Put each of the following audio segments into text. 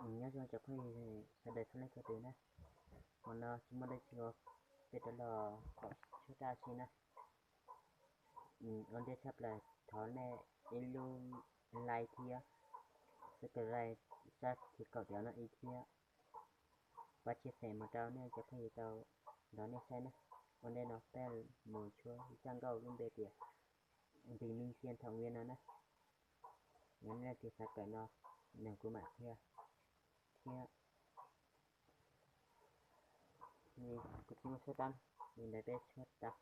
Nyob zoo cov phooj ywg sawv daws txhua leej txhua tus na. Hmo no tsis muaj dab tsi ua, peb rov los pom tshuab raj si na. Ua ntej tshaj plaws thov nej ib lub like thiab subscribe, sab thib kaum tias no ib thiab pab chia sẻ mus rau nej cov phooj ywg tau nrog nej saib na. Ua ntej no peb mus tshuab zaj nkauj lub npe tias Bình Minh Thiên Thọ Nguyên no na. Yog nej leej twg xav kawm no, nrog kuv mam qhia thiab. Kuv tsis muaj tshuab tab, li ntawd peb tshuab tau.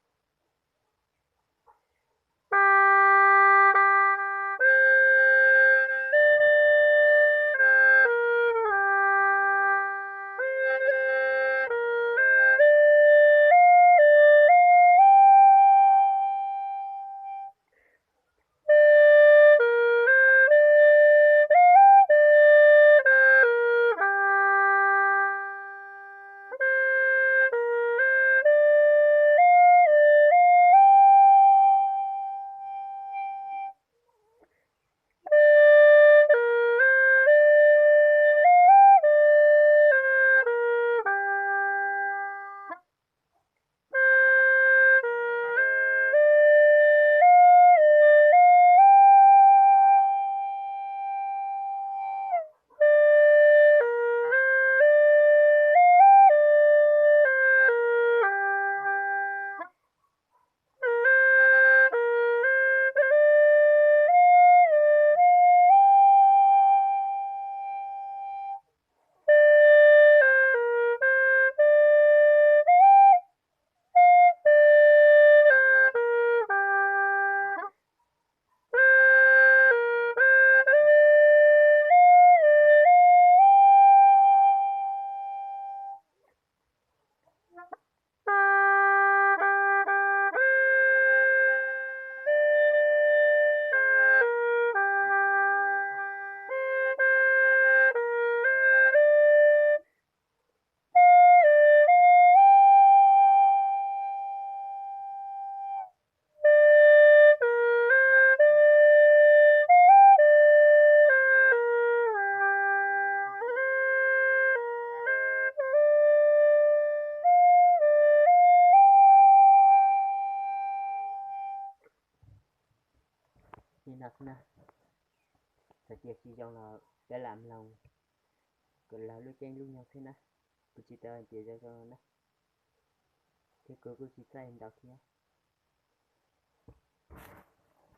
Li no xwb na, txawm tias tsis zoo los peb lam mloog kom raws lub caij lub nyoog xwb na. Kuv tsis tau hais tias zoo zoo na, thiab kuv kuj tsis txawj ntau thiab.